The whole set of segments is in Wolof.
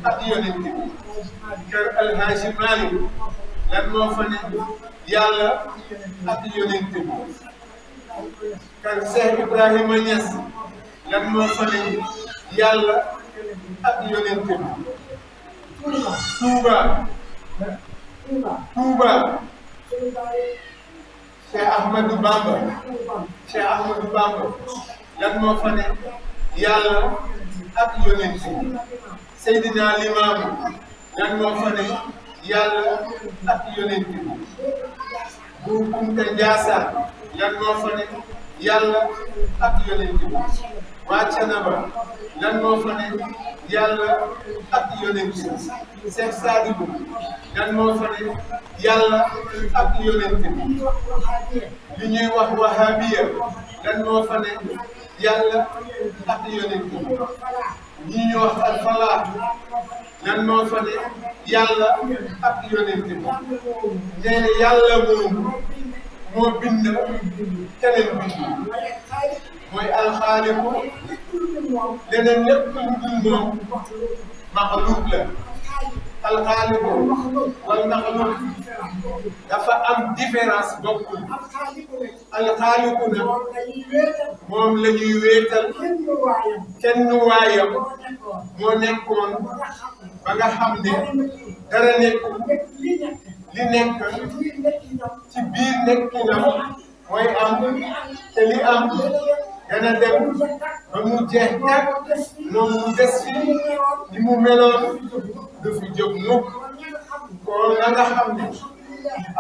ak yonent bi kër Alhaaji Maalik lan moo fa ne yàlla ak yonent bi kër Cheikh Ibrahima Niass lan moo fa ne yàlla ak yonent bi Touba Cheikh Ahmadou Bamba lan moo fa ne yàlla ak yonent bi Seydina Limaamu lan moo fa ne yàlla ak yonent bi Buur Kunta Njaasaan lan moo fa ne yàlla ak yonent bi waa Canaba lan moo fa ne yàlla ak yonent bi Cheikh Sadibou lan moo fa ne yàlla ak yonent bi li ñuy wax wahabiya lan moo fa ne yàlla ak yonent bi ñi ñuy wax alfalaax lan moo fa ne yàlla ak yonent bi nee na yàlla moom moo bind keneen bind mooy alxaaliqu leneen lépp lu dul moom maxluuq la alxaaliqu wal maxluuq dafa am différence bokkul alxaaliqu na moom la ñuy wéetal kenn waayam moo nekkoon ba nga xam ne dara nekkul li nekk ci biir nekkinam mooy am te li am dana dem ba mu jeex tàkk moom mu des fi ni mu meloon du fi jóg mukk kon na nga xam ne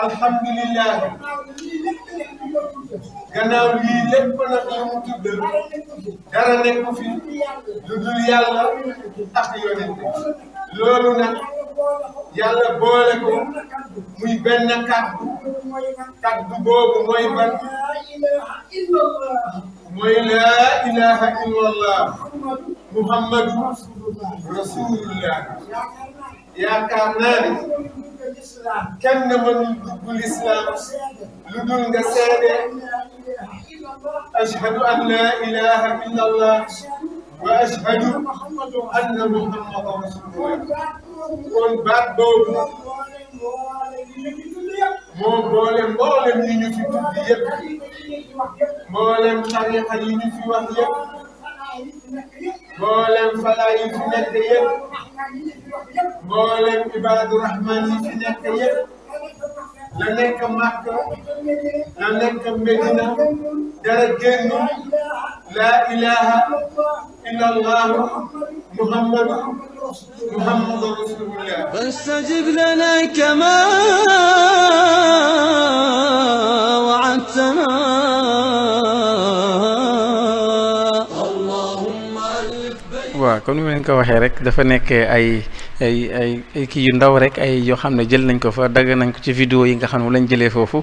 alhamdulilah gannaaw lii lépp nag li mu tudd dara nekku fi lu dul yàlla ak yonent loolu nag yàlla boole ko muy benn kaddu boobu mooy ban mooy laa ilaha illallah muhammadu rasulullah yaakaar naa ne kenn mënul dugg lislaam lu dul nga seede ashhadu an laa ilaha illallah wa ashhadu anna muhammadan rasulullah kon baat boobu moo boole mboolem yi ñu fi tudd yëpp mboolem tariqa yi ñu fi wax yëpp mboolem falaa yi fi nekk yëpp mboolem ibaadu rahman yi fi nekk yëpp la nekk Makka la nekk Medina dara génn laa ilaha illa allah muhammadu rasulullah فاستجب لنا كما وعدتنا اللهم ألف بين waaw comme ni ma leen ko waxee rek dafa nekk ay kii yu ndaw rek ay yoo xam ne jël nañ ko fa dagg nañ ko ci vidéo yi nga xam ne lañ jëlee foofu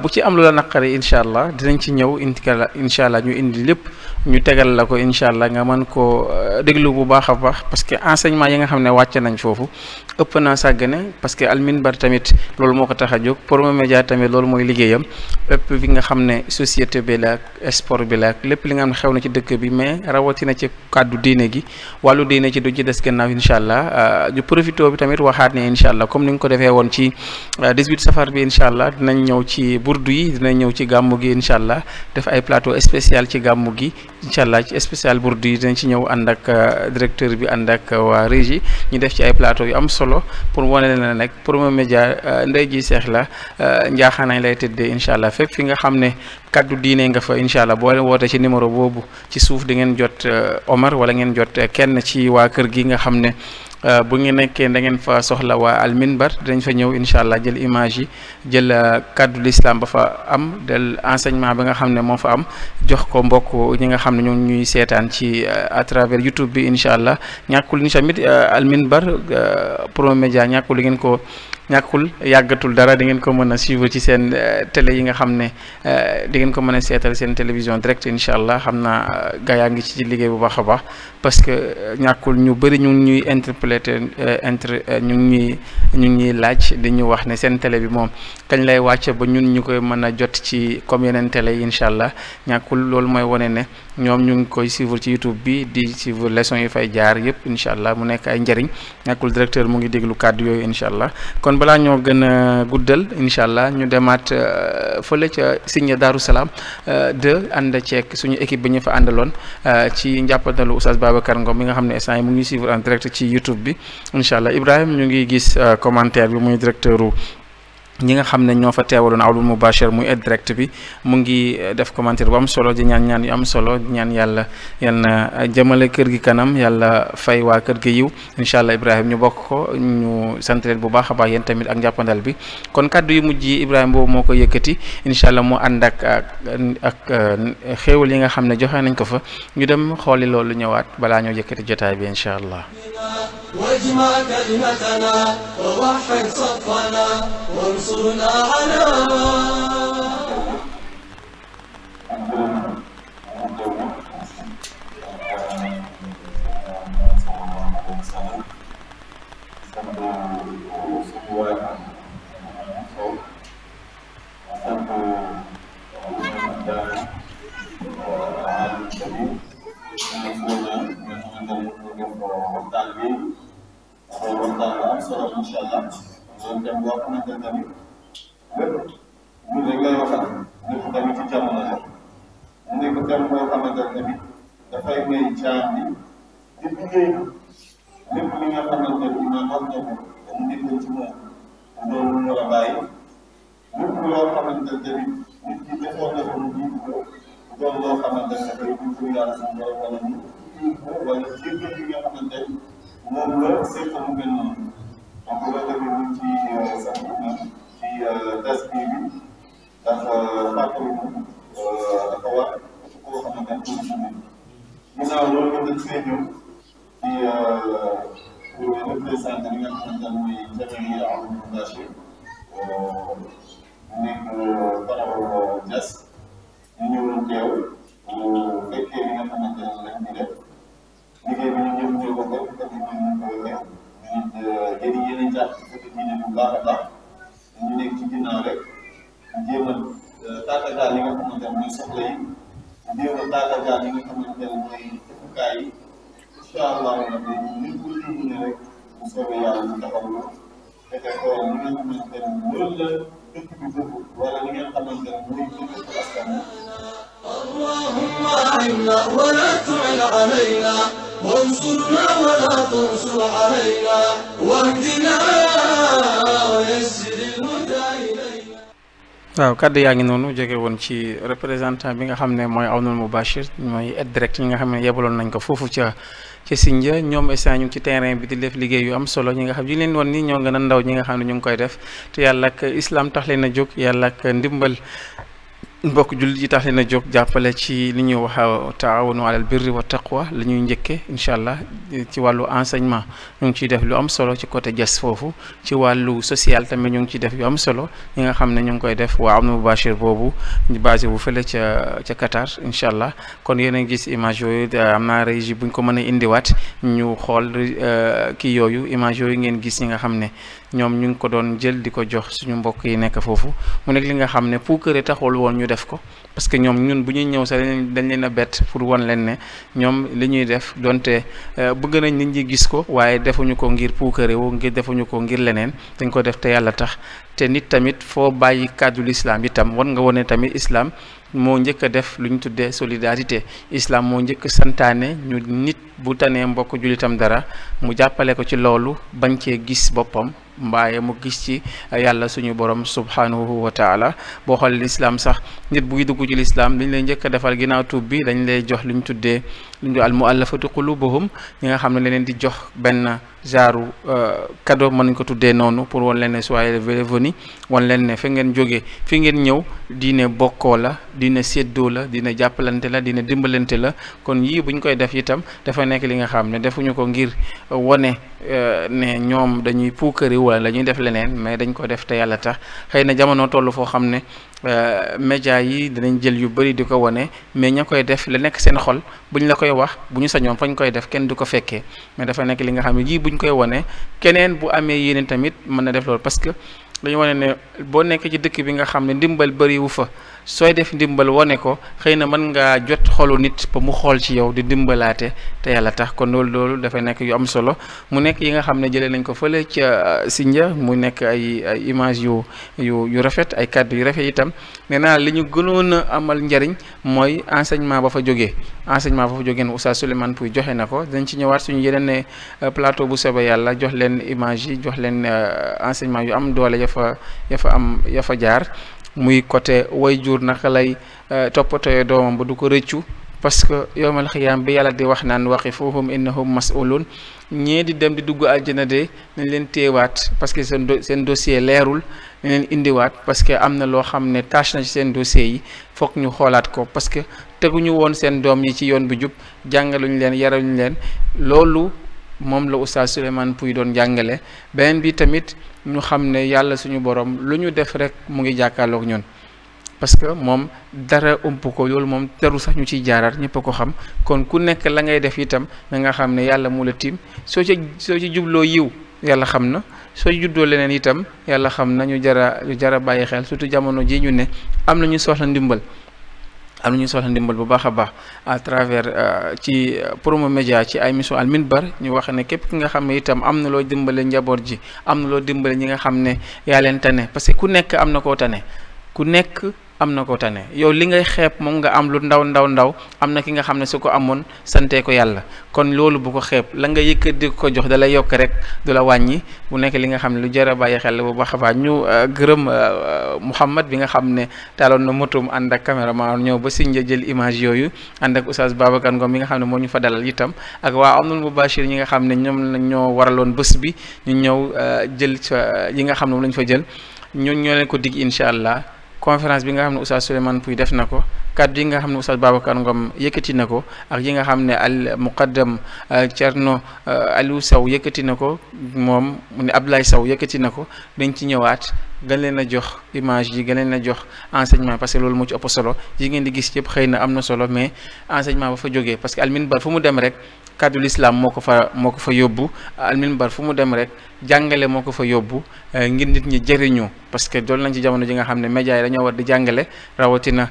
bu ci am lu la naqari incha allah dinañ ci ñëw incha allah ñu indi lépp ñu tegal la ko incha allah nga mën koo déglu bu baax a baax parce que enseignement yi nga xam ne wàcc nañ foofu ëpp naa sàggane parce que Al Minbar tamit loolu moo ko tax a jóg Promo Média tamit loolu mooy liggéeyam lépp bi nga xam ne société bi la ak sport bi la ak lépp li nga xam ne xew na ci dëkk bi mais rawatina ci kàddu diine gi wàllu diine ci du ci des gannaaw incha allah ñu profité bi tamit waxaat ne incha allah comme ni nga ko defee woon ci 18 safar bi incha allah dinañ ñëw ci burdu yi dinañ ñëw ci gàmmu gi incha allah def ay plateau spécial ci gàmmu gi incha allah ci spécial burdu yi dinañ ci ñëw ànd ak directeur bi ànd ak waa régie ñu def ci ay plateau yu am solo pour wane leen ne nag Promo Média ndey ji seex la njaaxaanañ lay tëddee incha allah fépp fi nga xam ne kaddu diine nga fa incha allah boo leen woote ci numéro boobu ci suuf di ngeen jot Omar wala ngeen jot kenn ci waa kër gi nga xam ne bu ngeen nekkee da ngeen fa soxla waa Al Minbar dinañ fa ñëw incha allah jël image yi jël kaddu l'islam ba fa am del enseignement bi nga xam ne moo fa am jox ko mbokk ñi nga xam ne ñoo ñuy seetaan ci à travers YouTube bi incha allah ñàkkul ni tamit Al Minbar Promo Média ñàkkul li ngeen ko ñàkkul yàggatul dara di ngeen ko mën a suivre ci seen télé yi nga xam ne di ngeen ko mën a seetal seen télévision direct incha allah xam naa gaa yaa ngi ci liggéey bu baax a baax parce que ñàkkul ñu bëri ñu ngi ñuy interpréter ñu ngi ñuy laaj di ñu wax ne seen télé bi moom kañ lay wàcc ba ñun ñu koy mën a jot ci comme yeneen télé yi incha allah ñàkkul loolu mooy wane ne ñoom ñu ngi koy suivre ci YouTube bi di suivre leçon yi fay jaar yëpp incha allah mu nekk ay njëriñ ñàkkul directeur mu ngi déglu kàddu yooyu incha allah kon balaa ñoo gën a guddal incha allah ñu demaat fële ca Signe Darou Salam de ànd ceeg suñu équipe bi ñu fa àndaloon ci njàppandalu Oustaz Babacar Ngom mi nga xam ne instant yi mu ngi suivre en direct ci YouTube bi incha allah Ibrahima ñu ngi gis commentaire bi muy directeur ñi nga xam ne ñoo fa teewaloon Awlul Mubashir muy direct bi mu ngi def commentaire bu am solo di ñaan yu am solo ñaan yàlla yal na jëmale kër gi kanam yàlla fay waa kër gi yiw incha allah Ibrahima ñu bokk ko ñu sant leen bu baax a baax yéen tamit ak njàppandal bi kon kàddu yu mujj yi Ibrahima boobu moo ko yëkkati incha allah mu ànd ak xéewal yi nga xam ne joxe nañ ko fa ñu dem xooli loolu ñëwaat balaa ñoo yëkkati jotaay bi incha allah. واجمع كلمتنا ووحد صفنا وانصرنا على incha allah loolu dem boo xamante ne tamit lépp ñu rek lay waxal lépp tamit ci jamono la mu nekk dem boo xamante ne tamit dafay may jaam bi di liggéey lépp li nga xamante ne man wax na ko mu nekkoon ci moom loolu mu war a bàyyi lépp loo xamante ne tamit nit ki defoon na ko mu jiitu ko doon loo xamante ne dafay jiitu yàlla suñu borom wala mu jiitu ko wala jéggal li nga xamante ne moom la seet mu mel noonu donc loolu tamit ñu ci sax ci tas bi ndax fàttali dafa war koo xamante ne ginnaaw loolu nga dañ fee ñëw ci pour représenté li nga xamante ne mooy jamono yi Awlul Mubashir nekk Farawo Dias ñu ñëwoon teew fekkee li nga xamante ne lañ di def liggéey bi ñu ñëpp ñëw ko comme ni ñu ko waxee ñu yéen a jàpp ci diine bu baax a baax ñu nekk ci ginnaaw rek jéem a tàggatal li nga xamante ne mooy soxla yi jéem a tàggatal li nga xamante ne mooy jëfukaay yi incha allah rabbi nit ku ci ne rek bu soobee yàlla ñu taxawlu fexe ko li nga xamante ne loolu la dëkk bi bëgg wala li nga xamante ne mooy jënd askan اللهم أعنا ولا تعن علينا وانصرنا ولا تنصر علينا واهدنا ويسر الهدى إلينا. waaw kàddu yaa ngi noonu jóge woon ci représentant bi nga xam ne mooy Awlul Mubashir mooy aide direct ñi nga xam ne yebaloon nañ ko foofu ca Sindia ñoom instant ñu ci terrain bi di def liggéey yu am solo ñi nga xam ñu leen woon ni ñoo gën a ndaw ñi nga xam ne ñu ngi koy def te yàlla ak islam tax leen a jóg yàlla ak ndimbal mbokk jullit yi tax leen a jóg jàppale ci li ñuy wax taawunu alal birri wa taqwa la ñuy njëkkee incha allah ci wàllu enseignement ñu ngi ciy def lu am solo ci côté jas foofu ci wàllu social tamit ñu ngi ciy def yu am solo ñi nga xam ne ñu ngi koy def waa Awlul Mubashir boobu basé wu fële ca Qatar incha allah kon yéen a ngi gis image yooyu am naa régie buñ ko mën a indiwaat ñu xool kii yooyu image yooyu ngeen gis ñi nga xam ne ñoom ñu ngi ko doon jël di ko jox suñu mbokk yi nekk foofu mu nekk li nga xam ne puukare taxul woon ñu def ko parce que ñoom ñun bu ñuy ñëw sax dañ leen a bett pour won leen ne ñoom li ñuy def donte bëgg nañ nit ñi gis ko waaye defuñu ko ngir puukare woo ngir defuñu ko ngir leneen dañ ko def te yàlla tax te nit tamit foo bàyyi kàddu l'islam itam war nga wone tamit islam moo njëkk a def lu ñu tuddee solidarité islam moo njëkk santaane ñu nit bu tanee mbokk jullitam dara mu jàppale ko ci loolu bañ cee gis boppam mbaaye mu gis ci yàlla suñu borom subhanahu wa taala boo xoolee l'islam sax nit buy dugg ci l'islam dañ lay njëkk a defal ginnaaw tuub bi dañ lay jox lu ñu tuddee lu ñu al muallafatu qulubuhum ñi nga xam ne leneen di jox benn genre cadeau mën nañ ko tuddee noonu pour wan leen ne soyez les bienvenus wan leen ne fi ngeen jógee fi ngeen ñëw diine bokkoo la diine séddoo la diine jàppalante la diine dimbalante la kon yii buñ koy def itam dafa nekk li nga xam ne defuñu ko ngir wone ne ñoom dañuy puukari wala dañuy def leneen mais dañ ko def te yàlla tax xëy na jamono toll foo xam ne média yi dinañ jël yu bëri di ko wane mais ña koy def la nekk seen xol buñ la koy wax bu ñu sañoon fañ koy def kenn du ko fekkee mais dafa nekk li nga xam ne yii buñ koy wane keneen bu amee yéene tamit mën na def loolu parce que dañu wane ne boo nekk ci dëkk bi nga xam ne ndimbal bëriwu fa sooy def ndimbal wane ko xëy na mën ngaa jot xolu nit ba mu xool ci yow di dimbalaate te yàlla tax kon loolu dafay nekk yu am solo mu nekk yi nga xam ne jëlee nañ ko fële ca Sindia mu nekk ay image yu rafet ay kàddu yu rafet itam nee naa li ñu gënoon a amal njariñ mooy enseignement ba fa jógee ne Oustaz Souleymane Pouye joxe na ko dañ ci ñëwaat suñu yeneen plateau bu soobee yàlla jox leen image yi jox leen enseignement yu am doole ya fa jaar muy côté waajur naka lay toppatoo doomam ba du ko rëccu parce que yowmal xiyaam bi yàlla di wax naan waqifuhum innahum mas'ulun ñee di dem di dugg àjjana de nañ leen téewaat parce que seen dossier leerul nañ leen indiwaat parce que am na loo xam ne tâche na ci seen dossier yi foog ñu xoolaat ko parce que teguñu woon seen doom yi ci yoon bi jub jàngaluñ leen yaraluñ leen loolu moom la Oustaz Souleymane Pouye doon jàngale beneen bi tamit ñu xam ne yàlla suñu borom lu ñu def rek mu ngi jàkkaarloog ñun parce que moom dara ëmp ko loolu moom teru sax ñu ciy jaaraat ñëpp a ko xam kon ku nekk la ngay def itam na nga xam ne yàlla mu la tiim soo ci jubloo yiw yàlla xam na soo juddoo leneen itam yàlla xam na ñu jara bàyyi xel surtout jamono ji ñu ne am na ñu soxla ndimbal bu baax a baax à travers ci Promo Média ci ay émission Al Minbar ñu wax ne képp ki nga xam ne itam am na loo dimbale njaboot ji am na loo dimbale ñi nga xam ne yaa leen tane parce que ku nekk am na koo tane yow li ngay xeeb moom nga am lu ndaw am na ki nga xam ne su ko amoon sante ko yàlla kon loolu bu ko xeeb la nga yëkkat di ko jox da lay yokk rek du la wàññi bu nekk li nga xam ne lu jar a bàyyi xel bu baax a baax ñu gërëm Mouhamad bi nga xam ne taaloon na motom ànd ak caméraman ñëw ba Sindia jël image yooyu ànd ak Oustaz Babacar Ngom mi nga xam ne moo ñu fa dalal itam ak waa Amnul Mubashir ñi nga xam ne ñoom lañ ñoo waraloon bés bi ñu ñëw jël yi nga xam ne moom lañ fa jël ñun ñoo leen ko dig incha allah conférence bi nga xam ne Oustaz Souleymane Pouye def na ko kaddu yi nga xam ne Oustaz Babacar Ngom yëkkati na ko ak yi nga xam ne al muqaddam Thierno Aliou Sow yëkkati na ko moom mu ne Abdoulaye Sow yëkkati na ko dañ ci ñëwaat gën leen a jox image yi gën leen a jox enseignement parce que loolu moo ci ëpp solo yi ngeen di gis yëpp xëy na am na solo mais enseignement ba fa jógee parce que Al Minbar fu mu dem rek kaddu l'islam moo ko fa yóbbu Al Minbar fu mu dem rek jàngale moo ko fa yóbbu ngir nit ñi jëriñu parce que dool nañ ci jamono ji nga xam ne média yi dañoo war di jàngale rawatina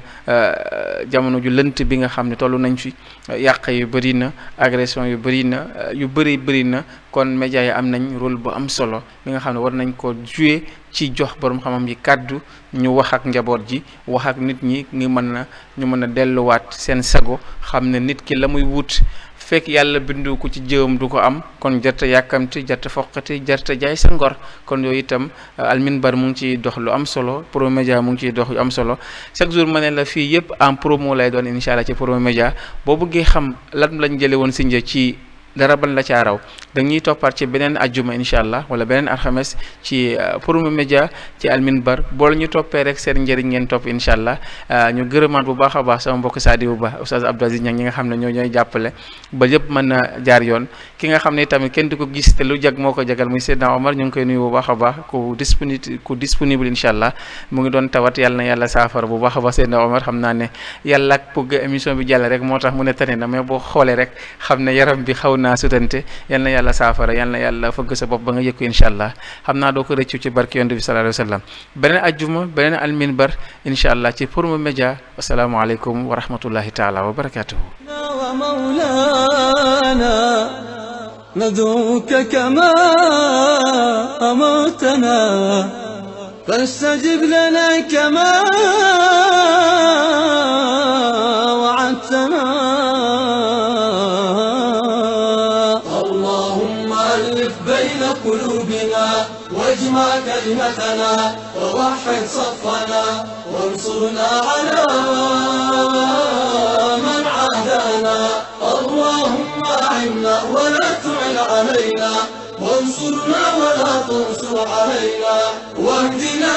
jamono ju lënt bi nga xam ne toll nañ fi yàq yu bëri na agression yu bëri na yu bëri na kon média yi am nañ rôle bu am solo bi nga xam ne war nañ ko jouer ci jox borom xam-xam yi kàddu ñu wax ak njaboot ji wax ak nit ñi ñu mën a delluwaat seen sago xam ne nit ki la muy wut fekk yàlla bindu ko ci jëwam du ko am kon jarta yàkkamti jarta foqati jarta jaay sa ngor kon yooyu itam Al Minbar mu ngi ciy dox lu am solo Promo Média mu ngi ciy dox lu am solo chaque jour ma ne la fii yëpp en promo lay doon incha allah ci Promo Média boo bëggee xam lan lañ jële woon Sindia ci dara ban la caa raw dañuy toppaat ci beneen ajjuma incha allah wala beneen alxames ci Promo Média ci Al Minbar boole ñu toppee rek seen njëriñ ngeen topp incha allah ñu gërëmaat bu baax a baax sama mbokk Sadibou Ba Oustaz Abdou Aziz Niang ñi nga xam ne ñooy jàppale ba yëpp mën na jaar yoon ki nga xam ne tamit kenn du ko gis te lu jag moo ko jagal muy Seydina Omar ñu ngi koy nuyu bu baax a baax ku disponible incha allah mu ngi doon tawat yàlla na yàlla saafara bu baax a baax Seydina Omar xam naa ne yàlla ak bëgg émission bi jàll rek moo tax mu ne tane na mais boo xoolee rek xam ne yaram bi xaw naa sutante yal na yàlla saafara yal na yàlla fëgg sa bopp ba nga yëkku incha allah xam naa doo ko rëccu ci barke yonent bi sallallahu alayhi wa sallam beneen ajjuma beneen Al Minbar incha allah ci Promo Média asalaamaaleykum wa rahmatullahi taala wa barakatuhu ندعوك كما أمرتنا فاستجب لنا كما وعدتنا اللهم ألف بين قلوبنا واجمع كلمتنا ووحد صفنا وانصرنا على من عادانا اللهم أعنا ولا تعن علينا وانصرنا ولا تنصر علينا واهدنا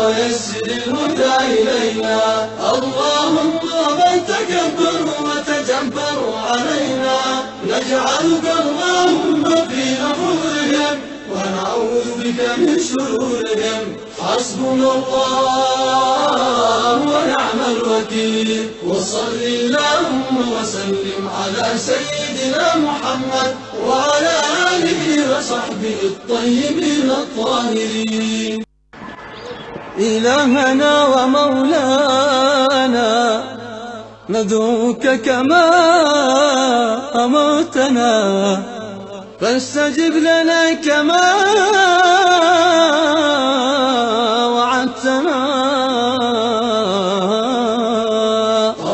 ويسر الهدى إلينا اللهم من تكبروا وتجبروا علينا نجعلك اللهم في نحورهم ونعوذ بك من شرورهم حسبنا الله ونعم الوكيل وصل اللهم وسلم على سيدنا محمد وعلى آله وصحبه وصحبه الطيبين الطاهرين. إلهنا ومولانا ندعوك كما أمرتنا فاستجب لنا كما وعدتنا.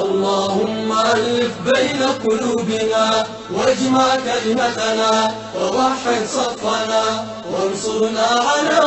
اللهم ألف بين قلوبنا واجمع كلمتنا ووحد صفنا وانصرنا على